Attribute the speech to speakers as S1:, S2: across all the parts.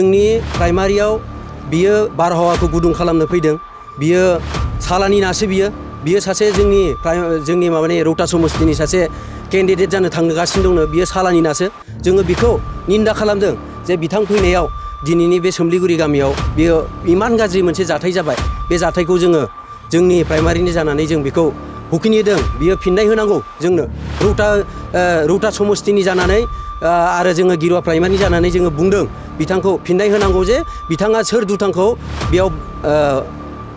S1: जोंनि प्राइमारियाव बियो बारहावाखौ गुदुं खालामनो फैदों। बियो सालानि नासो बियो सासे जोंनि माबानि रौता समस्तिनि सासे केन्डिडेट जानो थांगासिनो दङ। बियो सालानि नासो। जोङो बिखौ निन्दा खालामदों जे बिथां फैनायाव दिनैनि बे सोमलिगुरि गामियाव बियो इमान गाज्रि मोनसे जाथाय जाबाय। बे जाथायखौ जोङो जोंनि प्राइमारिनि जानानै जों बेखौ हुखिनि होदों। बियो फिननाय होनांगौ जोंनो रौता समस्तिनि जानानै आरो जोङो गिरुवा प्राइमारिनि जानानै जोङो बुंदों बिथांखौ फिननाय होनांगौ जे बिथाङा सोर दुथांखौ बेयाव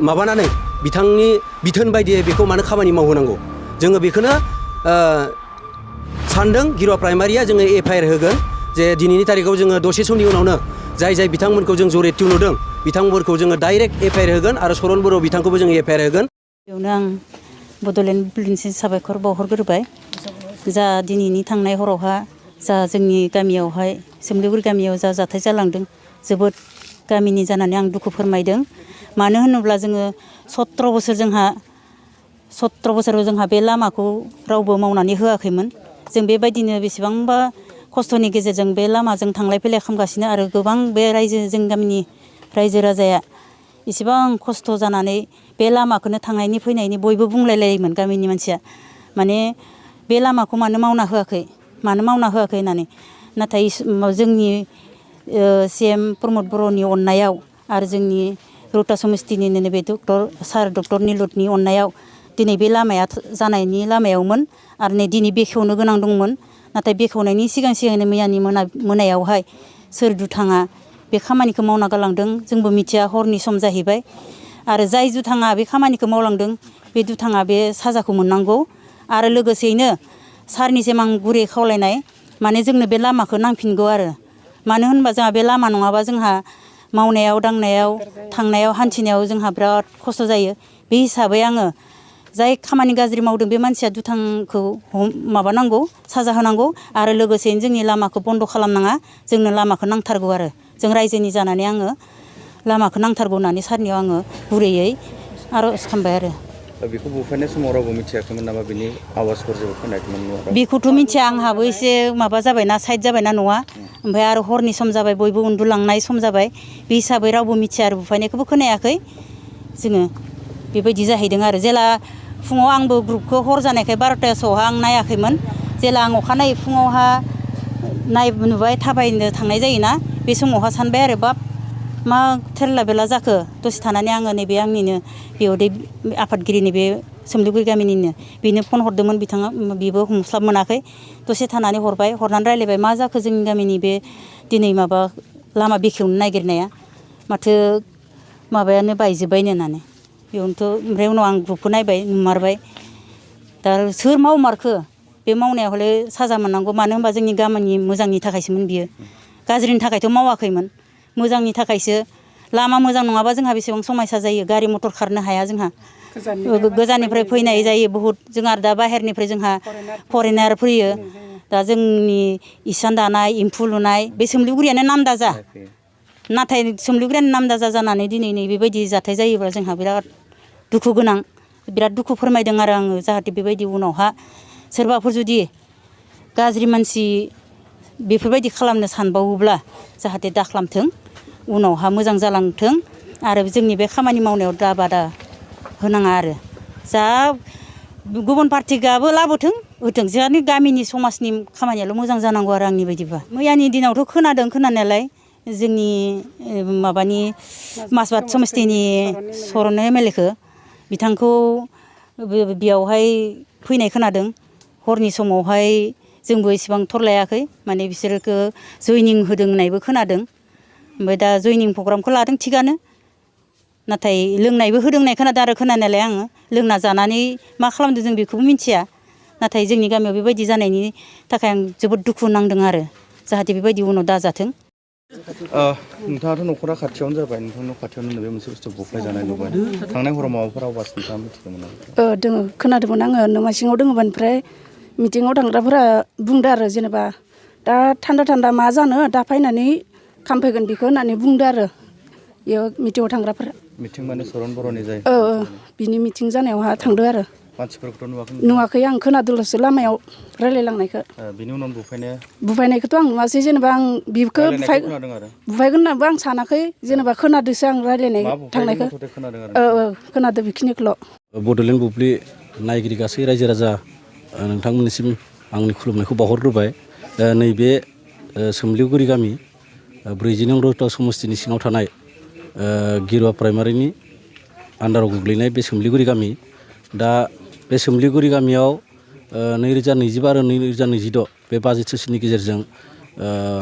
S1: माबानानै बिथांनि बिथोन बायदियै बेखौ मानो खामानि मावहोनांगौ। जोङो बेखौनो सानदों गिरुवा प्राइमारिया जोङो एफआइआर होगोन जे दिनैनि तारिखाव जोङो दसे समनि उनावनो जाय बिथांमोनखौ जों जरेत्तिउ नुदों बिथांमोनखौ जोङो डाइरेक्ट एफआइआर होगोन आरो सरन बर' बिथांखौबो जोङो एफआइआर होगोन।
S2: बेयावनो आं बड'लेण्ड बुब्लिनिसिम साबायखर बावहरग्रोबाय जा दिनैनि थांनाय हरावहा जा जोंनि गामियावहाय सोमलिगुरि गामियाव जा जाथाय जालांदों जोबोद गामिनि जानानै आं दुखु फोरमायदों। मानो होनोब्ला जोङो 17 बोसोराव जोंहा बे लामाखौ रावबो मावनानै होआखैमोन। जों बेबायदिनो बेसेबांबा खस्थ'नि गेजेरजों बे लामाजों थांलाय फैलाय खालामगासिनो आरो गोबां बे जोंनि गामिनि रायजो राजाया इसेबां खस्थ' जानानै बे लामाखौनो थांनायनि फैनायनि बयबो बुंलायलायोमोन गामिनि मानसिया माने बे लामाखौ मानो मावना होआखै होननानै। नाथाय जोंनि CM प्रमद बर'नि अननायाव आरो जोंनि रौता समस्तिनिनो नैबे डक्टर निलतनि अननायाव दिनै बे लामाया जानायनि लामायावमोन आरो नै दिनै बेखेवनो गोनां दंमोन। नाथाय बेखेवनायनि सिगांनो मैयानि मोनायावहाय सोर दुथाङा बे खामानिखौ मावना गालांदों जोंबो मिथिया। हरनि सम जाहैबाय आरो जाय दुथाङा बे खामानिखौ मावलांदों बे दुथाङा बे साजाखौ मोननांगौ। आरो लोगोसेयैनो सारनिसिम आं गुरै खावलायनाय माने जोंनो बे लामाखौ नांफिनगौ आरो मानो होनबा जोंहा बे लामा नङाबा जोंहा मावनायाव दांनायाव थांनायाव हान्थिनायाव जोंहा बिराद खस्थ' जायो। बे हिसाबै आङो जाय खामानि गाज्रि मावदों बे मानसिया दुथांखौ माबानांगौ साजा होनांगौ आरो लोगोसेयैनो जोंनि लामाखौ बन्द' खालामनाङा। जोंनो लामाखौ नांथारगौ आरो जों रायजोनि जानानै आङो लामाखौ नांथारगौ होननानै सारनियाव आङो गुरैयै आर'ज खालामबाय आरो।
S3: बेखौ बुफायनाय समाव रावबो मिथियाखैमोन नामा बिनि आवाजफोर जेबो खोनायाखैमोन?
S2: बेखौथ' मिथिया। आंहाबो एसे माबा जाबायना साइड जाबायना न'आ ओमफ्राय आरो हरनि सम जाबाय बयबो उन्दुलांनाय सम जाबाय बे हिसाबै रावबो मिथिया आरो बुफायनायखौबो खोनायाखै जोङो बेबायदि जाहैदों आरो। जेला फुङाव आंबो ग्रुपखौ हर जानायखाय 12थासोआवहा आं नायाखैमोन। जेला आं अखानायै फुङावहा नुबाय थाबायनो थांनाय जायोना बे समावहा सानबाय आरो बाब मा थेरला बेला जाखो। दसे थानानै आङो नैबे आंनिनो बेयावदे आफादगिरिनि बे सोमलिगुरि गामिनिनो बेनो फन हरदोंमोन। बिथाङा बेबो हमस्लाब मोनाखै दसे थानानै हरबाय। हरनानै रायज्लायबाय मा जाखो जोंनि गामिनि बे दिनै माबा लामा बेखेवनो नागिरनाया माथो माबायानो बायजोब्बायनो होननानै बेयावनोथ' ओमफ्राय उनाव आं ग्रुपखौ नायबाय नुमारबाय। दा सोर मावमारखो बे मावनाया हले साजा मोननांगौ। मानो होनबा जोंनि गामिनि मोजांनि थाखायसोमोन बियो। गाज्रिनि थाखायथ' मावाखैमोन मोजांनि थाखायसो। लामा मोजां नङाबा जोंहा बेसेबां समयसा जायो। गारि मटर खारनो हाया जोंहा गोजाननिफ्राय फैनाय जायो बहुद। जों आरो दा बाहेरनिफ्राय जोंहा फरेनार फैयो। दा जोंनि इसान दानाय एम्फौ लुनाय बे सोमलिगुरियानो नामदाजा। नाथाय सोमलिगुरियानो नामदाजा जानानै दिनै नै बेबायदि जाथाय जायोब्ला जोंहा बिराद दुखु गोनां बिराद दुखु फोरमायदों आरो आङो। जाहाथे बेबायदि उनावहा सोरबाफोर जुदि गाज्रि मानसि बेफोरबायदि खालामनो सानबावोब्ला जाहाथे दाखालामथों उनावहा मोजां जालांथों आरो जोंनि बे खामानि मावनायाव दा बादा होनाङा आरो जा गुबुन पार्टिआबो लाबोथों होथों जोंहानि गामिनि समाजनि खामानियाल' मोजां जानांगौ आरो आंनि बायदिबा। मैयानि दिनावथ' खोनादों खोनानायालाय जोंनि माबानि माजबाट समस्तिनि सरन MLA बिथांखौ बेयावहाय फैनाय खोनादों। हरनि समावहाय जोंबो एसेबां थर लायाखै माने बिसोरखौ जयनिं होदों होननायबो खोनादों। ओमफ्राय दा जयनिं प्रग्रामखौ लादों थिगानो नाथाय लोंनायबो होदों होननाय खोनादों आरो खोनानायालाय आङो। लोंना जानानै मा खालामदों जों बेखौबो मिथिया। नाथाय जोंनि गामियाव बेबायदि जानायनि थाखाय आं जोबोद दुखु नांदों आरो जाहाथे बेबायदि उनाव दाजाथों।
S3: नोंथाङाथ' न'खरा खाथियावनो जाबाय नोंथांनि न' खाथियावनो बे मोनसे बुस्थु बुफाय जानाय नुबाय। थांनाय हराव माबाफोर आवाज नोंथाङा मिथिदोंमोन नामा?
S4: दोङो खोनादोंमोन आङो न'मा सिङाव दङमोन। ओमफ्राय मिटिङाव थांग्राफोरा बुंदो आरो जेनेबा दा थान्दा मा जानो दा फैनानै खामफैगोन बेखौ होननानै बुंदो आरो बेयाव मिटिङाव थांग्राफोरा।
S3: मिटिं माने सरन बर'नि जायो?
S4: बिनि मिटिं जानायावहा थांदो आरो।
S3: मानसिफोरखौथ' नुवाखै
S4: नुवाखै आं खोनादोंल'सो लामायाव रायलायलांनायखौ
S3: बिनि उनाव बुफायनाया
S4: बुफायनायखौथ' आं नुवासै जेनेबा आं बिखौ
S3: रायलायनायखौ खोनादों आरो
S4: बुफायगोन होननाबो आं सानाखै जेनेबा खोनादोंसो आं रायलायनाय
S3: मा बुफायगोन
S4: थांनायखौ
S3: मथथे खोनादों आरो
S4: खोनादों बेखिनिखौल'
S5: बड'लेण्ड बुब्लि नायगिरि गासै रायजो राजा नोंथांमोननिसिम आंनि खुलुमनायखौ बावहरग्रोबाय नैबे सोमलिगुरि गामि 40 नं रौता समस्तिनि सिङाव थानाय गिरुवा प्राइमारिनि आन्दाराव गोग्लैनाय बे सोमलिगुरि गामि दा बे सोमलिगुरि गामियाव 2025 आरो 2026 बे बाजेट सेसननि गेजेरजों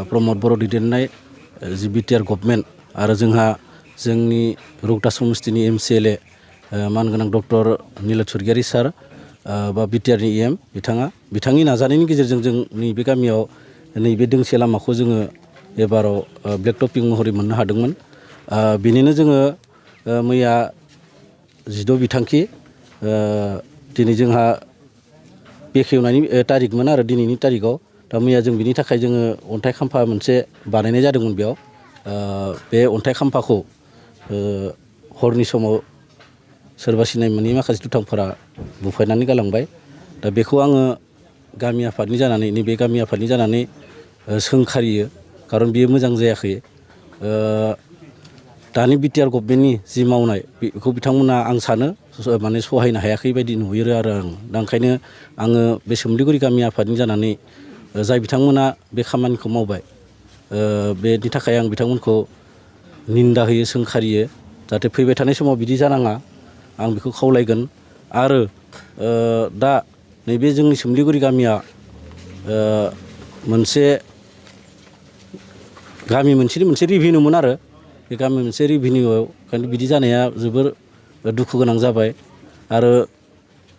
S5: प्रमद बर' दैदेननाय जि बिटिआर गभर्नमेन्ट आरो जोंहा जोंनि रौता समस्तिनि MCLA मानगोनां डक्टर नीलत स्वर्गियारी सार बा बिटिआरनि EM बिथांनि नाजानायनि गेजेरजों जों नैबे गामियाव नैबे दोंसे लामाखौ जोङो एबाराव ब्लेक टपिं महरै मोननो हादोंमोन बेनिनो जोङो मैया 16 बिथांखि दिनै जोंहा बेखेवनायनि तारिखमोन आरो दिनैनि तारिखआव दा मैया जों बिनि थाखाय जोङो अन्थाइ खाम्फा मोनसे बानायनाय जादोंमोन बेयाव बे अन्थाइ खाम्फाखौ हरनि समाव सोरबा सिनाय मोनै माखासे दुथांफोरा बुफायनानै गालांबाय दा बेखौ आङो गामि आफादनि जानानै नैबे गामि आफादनि जानानै सोंखारियो खारन बियो मोजां जायाखै दानि बिटिआर गभर्नमेन्टनि जि मावनाय बेखौ बिथांमोना आं सानो माने सहायनो हायाखै बायदि नुयो आरो आं दा ओंखायनो आङो बे सोमलिगुरि गामि आफादनि जानानै जाय बिथांमोना बे खामानिखौ मावबाय बेनि थाखाय आं बिथांमोनखौ निन्दा होयो सोंखारियो जाहाथे फैबाय थानाय समाव बिदि जानाङा आं बेखौ खावलायगोन आरो दा नैबे जोंनि सोमलिगुरि गामिया मोनसे गामि मोनसेनि मोनसे रिभिनिउमोन आरो बे गामि मोनसे रिभिनिउआव ओंखायनो बिदि जानाया जोबोर दुखु गोनां जाबाय आरो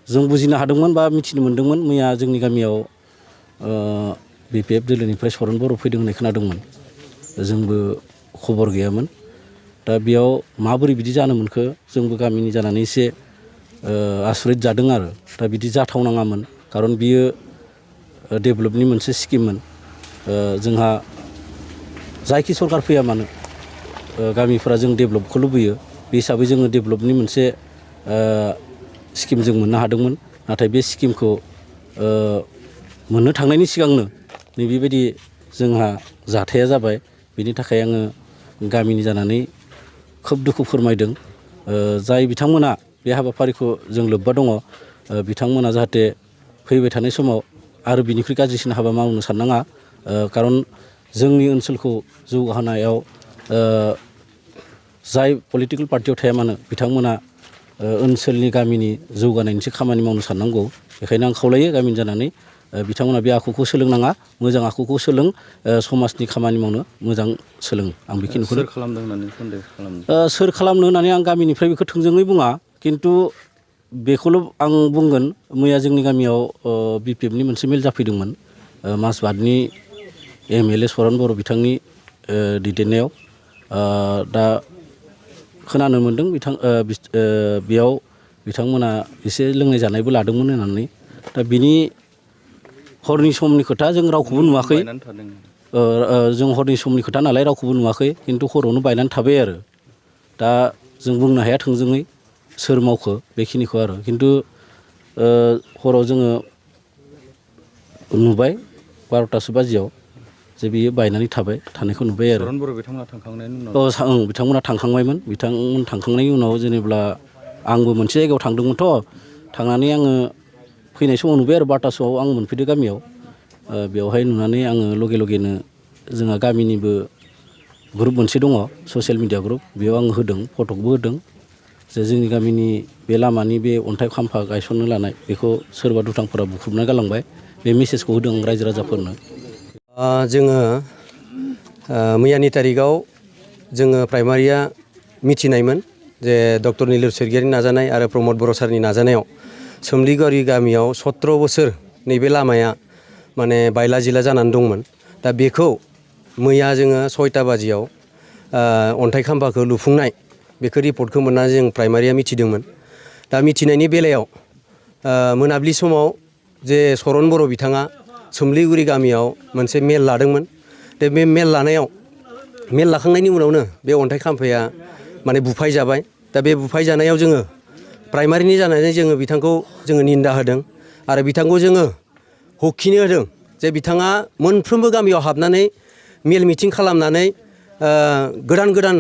S5: जों बुजिनो हादोंमोन बा मिथिनो मोन्दोंमोन मैया जोंनि गामियाव BPF दोलोनिफ्राय सरन बर' फैदों होननाय खोनादोंमोन जोंबो खबर गैयामोन दा बेयाव माबोरै बिदि जानो मोनखो जोंबो गामिनि जानानै एसे आसरित जादों आरो दा बिदि जाथावनाङामोन खारन बियो डेभेलपनि मोनसे स्किममोन जोंहा जायखि सरकार फैया मानो गामिफोरा जों डेभेलपखौ लुबैयो बे हिसाबै जोङो डेभेलपनि मोनसे स्किम जों मोननो हादोंमोन नाथाय बे स्किमखौ मोननो थांनायनि सिगांनो नैबेबायदि जोंहा जाथाया जाबाय बेनि थाखाय आङो गामिनि जानानै खोब दुखु फोरमायदों जाय बिथांमोना बे हाबाफारिखौ जों लोब्बा दङ बिथांमोना जाहाथे फैबाय थानाय समाव आरो बिनिख्रुइ गाज्रिसिन हाबा मावनो साननाङा खारन जोंनि ओनसोलखौ जौगाहोनायाव जाय पलिटिकेल पार्टियाव थाया मानो बिथांमोना ओनसोलनि गामिनि जौगानायनिसो खामानि मावनो साननांगौ बेखायनो आं खावलायो गामिनि जानानै बिथांमोना बे आखुखौ सोलोंनाङा मोजां आखुखौ सोलों समाजनि खामानि मावनो मोजां सोलों आं बेखिनिखौ
S3: सोर खालामदों होननानै सन्देह खालामदों
S5: सोर खालामनो होननानै आं गामिनिफ्राय बेखौ थोंजोङै बुङा खिन्थु बेखौल' आं बुंगोन मैया जोंनि गामियाव BPFनि मोनसे मेल जाफैदोंमोन माजबाटनि MLA सरन बर' बिथांनि दैदेननायाव दा खोनानो मोन्दों बेयाव बिथांमोना एसे लोंनाय जानायबो लादोंमोन होननानै दा बिनि हरनि समनि खोथा जों रावखौबो नुवाखै जों हरनि समनि खोथा नालाय रावखौबो नुवाखै खिन्थु हरावनो बायनानै थाबाय आरो दा जों बुंनो हाया थोंजोङै सोर मावखो बेखिनिखौ आरो खिन्थु हराव जोङो नुबाय 12तासो बाजियाव जे बियो बायनानै थानायखौ नुबाय आरो
S3: सरन बर' बिथांमोना थांखांनायनि उनाव
S5: बिथांमोना थांखांबायमोन बिथांमोन थांखांनायनि उनाव जेनेबा आंबो मोनसे जायगायाव थांदोंमोनथ' थांनानै आङो फैनाय समाव नुबाय आरो 12तासोआव आं मोनफैदो गामियाव बेवहाय नुनानै आङो लगे लगेनो जोंहा गामिनिबो ग्रुप मोनसे दङ ससियेल मिडिया ग्रुप बेयाव आङो होदों फटकबो होदों जे जोंनि गामिनि बे लामानि बे अन्थाइ खाम्फा गायसननो लानाय बेखौ सोरबा दुथांफोरा बुख्रुबना गालांबाय बे मेसेजखौ होदों रायजो राजाफोरनो
S1: जोङो मैयानि तारिखआव जोङो प्राइमारिया मिथिनायमोन जे डक्टर नीलत स्वर्गियारी नाजानाय आरो प्रमद बर' सारनि नाजानायाव सोमलिगुरि गामियाव 17 बोसोर नैबे लामाया माने बायला जिला जानानै दंमोन दा बेखौ मैया जोङो 6ता बाजियाव अन्थाइ खाम्फाखौ लुफुंनाय बेखौ रिपर्टखौ मोननानै जों प्राइमारिया मिथिदोंमोन दा मिथिनायनि बेलायाव मोनाबिलि समाव जे सरन बर' बिथाङा सोमलिगुरि गामियाव मोनसे मेल लादोंमोन दा बे मेल लाखांनायनि उनावनो बे अन्थाइ खाम्फाया माने बुफाय जाबाय दा बे बुफाय जानायाव जोङो प्राइमारिनि जानानै जोङो बिथांखौ जोङो निन्दा होदों आरो बिथांखौ जोङो हखिनो होदों जे बिथाङा मोनफ्रोमबो गामियाव हाबनानै मेल मिटिं खालामनानै गोदान गोदान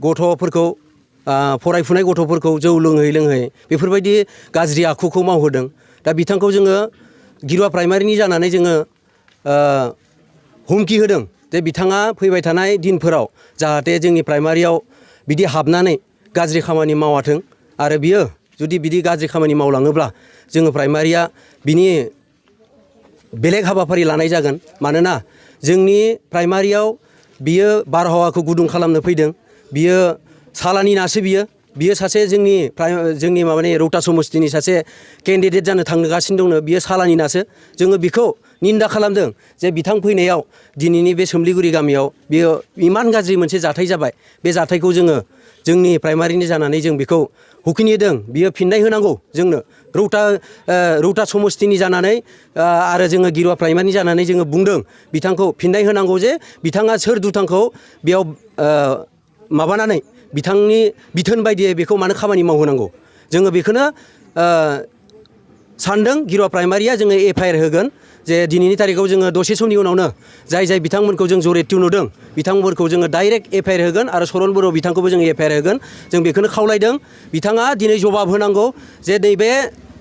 S1: गथ'फोरखौ फरायफुनाय गथ'फोरखौ जौ लोंहै लोंहै बेफोरबायदि गाज्रि आखुखौ मावहोदों। दा बिथांखौ जोङो गिरुवा प्राइमारिनि जानानै जोङो हुमखि होदों जे बिथाङा फैबाय थानाय दिनफोराव जाहाथे जोंनि प्राइमारियाव बिदि हाबनानै गाज्रि खामानि मावाथों आरो बियो जुदि बिदि गाज्रि खामानि मावलाङोब्ला जोङो प्राइमारिया बिनि बेलेग हाबाफारि लानाय जागोन। मानोना जोंनि प्राइमारियाव बियो बारहावाखौ गुदुं खालामनो फैदों। बियो सालानि नासो बियो सासे जोंनि माबानि रौता समस्तिनि सासे केन्डिडेट जानो थांगासिनो दंनो बियो सालानि नासो। जोङो बिखौ निन्दा खालामदों जे बिथां फैनायाव दिनैनि बे सोमलिगुरि गामियाव बियो इमान गाज्रि मोनसे जाथाय जाबाय। बे जाथायखौ जोङो जोंनि प्राइमारिनि जानानै जों बेखौ हुखिनिदों। बियो फिननाय होनांगौ जोंनो रौता समस्तिनि जानानै आरो जोङो गिरुवा प्राइमारिनि जानानै जोङो बुंदों बिथांखौ फिननाय होनांगौ जे बिथाङा सोर दुथांखौ बेयाव माबानानै बिथांनि बिथोन बायदियै बेखौ मानो खामानि मावहोनांगौ। जोङो बेखौनो सानदों गिरुवा प्राइमारिया जोङो एफआइआर होगोन जे दिनैनि तारिखाव जोङो दसे समनि उनावनो जाय बिथांमोनखौ जों जरेत्तु नुदों बिथांमोनखौ जोङो डाइरेक्ट एफआइआर होगोन आरो सरन बर' बिथांखौबो जों एफआइआर होगोन। जों बेखौनो खावलायदों बिथाङा दिनै जबाब होनांगौ जे नैबे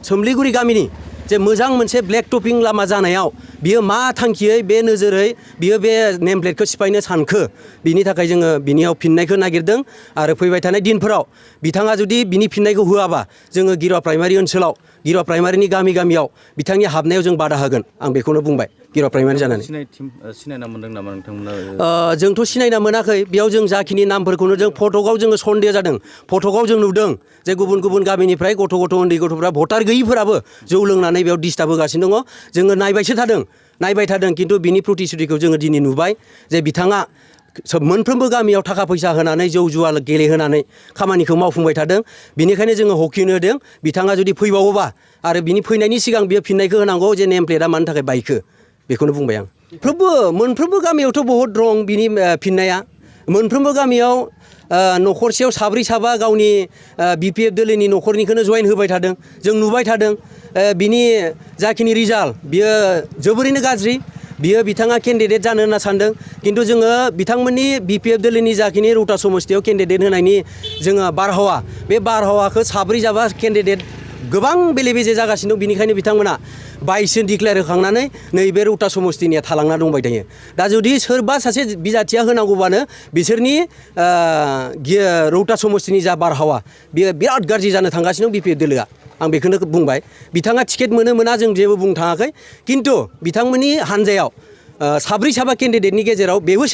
S1: सोमलिगुरि गामिनि जे मोजां मोनसे ब्लेक टपिं लामा जानायाव बियो मा थांखियै बे नोजोरै बियो बे नेम प्लेटखौ सिफायनो सानखो बिनि थाखाय जोङो बिनियाव फिननायखौ नागिरदों आरो फैबाय थानाय दिनफोराव बिथाङा जुदि बिनि फिननायखौ होआबा जोङो गिरुवा प्राइमारि ओनसोलाव गिरुवा प्राइमारिनि गामियाव बिथांनि हाबनायाव जों बादा होगोन। आं बेखौनो बुंबाय गिरुवा प्राइमारि जानानै।
S3: सिनायना मोनदों नामा नोंथांमोना?
S1: जोंथ' सिनायना मोनाखै। बेयाव जों जाखिनि नामफोरखौनो जों फटकआव जोङो सन्देह जादों। फटकआव जों नुदों जे गुबुन गुबुन गामिनिफ्राय गथ' उन्दै गथ'फ्रा भटार गैयिफोराबो जौ लोंनानै बेयाव डिस्टार्ब होगासिनो दङ। जोङो नायबाय थादों खिन्थु बिनि प्रतिश्रुतिखौ जोङो दिनै नुबाय जे बिथाङा मोनफ्रोमबो गामियाव थाखा फैसा होनानै जौ जुवा गेलेहोनानै खामानिखौ मावफुंबाय थादों। बिनिखायनो जोङो हकिनो होदों बिथाङा जुदि फैबावोबा आरो बिनि फैनायनि सिगां बियो फिननायखौ होनांगौ जे नेम प्लेटआ मानि थाखाय बायखो बेखौनो बुंबाय आं। मोनफ्रोमबो गामियावथ' बहुद दं बिनि फिननाया। मोनफ्रोमबो गामियाव न'खरसेयाव साब्रै साबा गावनि BPF दोलोनि न'खरनिखौनो जयेन होबाय थादों। जों नुबाय थादों बिनि जाखिनि रिजाल्ट बियो जोबोरैनो गाज्रि। बियो बिथाङा केन्डिडेट जानो होनना सानदों खिन्थु जोङो बिथांमोननि BPF दोलोनि जाखिनि रौता समस्तियाव केन्डिडेट होनायनि जोङो बारहावा बे बारहावाखौ साब्रै जाबा केन्डिडेट गोबां बेले बेजे जागासिनो दं। बिनिखायनो बिथांमोना 22 डिक्लेयार होखांनानै नैबे रौता समस्तिनिया थालांना दंबाय थायो। दा जुदि सोरबा सासे बिजाथिया होनांगौबानो बिसोरनि रौता समस्तिनि जा बारहावा बियो बिराद गाज्रि जानो थांगासिनो दं BPF दोलोआ। आं बेखौनो बुंबाय। बिथाङा टिकेट मोना जों जेबो बुंनो थाङाखै खिन्थु बिथांमोननि हान्जायाव साब्रै साबा केन्डिडेटनि गेजेराव बेबो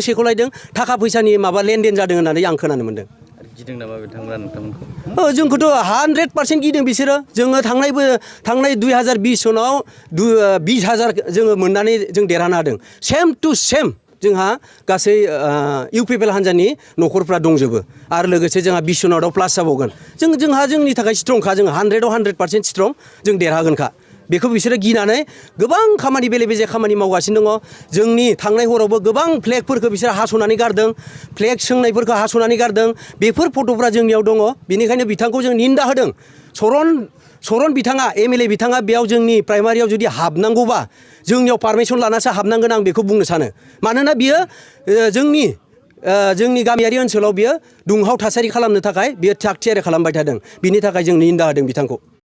S1: सेख'लायदों थाखा फैसानि माबा लेनदेन जादों होननानै आं खोनानो मोन्दों।
S3: गिदों नामा बिथांमोना नोंथांमोनखौ?
S1: जोंखौथ' 100% गिदों बिसोरो। जोङो थांनाय 2020 सनाव 20,000 जोङो मोननानै जों देरहानो हादों। सेम टु सेम जोंहा गासै UPPL हान्जानि न'खरफ्रा दंजोबो आरो लोगोसे जोंहा 20 सनाव प्लास जाबावगोन। जोंहा जोंनि थाखाय स्ट्रंखा। जों 100आव 100% स्ट्रं। जों देरहागोनखा। बेखौ बिसोरो गिनानै गोबां खामानि बेले बेजे खामानि मावगासिनो दङ। जोंनि थांनाय हरावबो गोबां फ्लेगफोरखौ बिसोरो हास'नानै गारदों। फ्लेग सोंनायफोरखौ हास'नानै गारदों। बेफोर फट'फ्रा जोंनियाव दङ। बेनिखायनो बिथांखौ जों निन्दा होदों। सरन बिथाङा MLA बिथाङा बेयाव जोंनि प्राइमारियाव जुदि हाबनांगौबा जोंनियाव पारमिसन लानासो हाबनांगोन आं बेखौ बुंनो सानो। मानोना बियो जोंनि गामियारि ओनसोलाव बियो दुंहाव थासारि खालामनो थाखाय बियो थाग थियारि खालामबाय थादों। बिनि थाखाय जों निन्दा होदों बिथांखौ।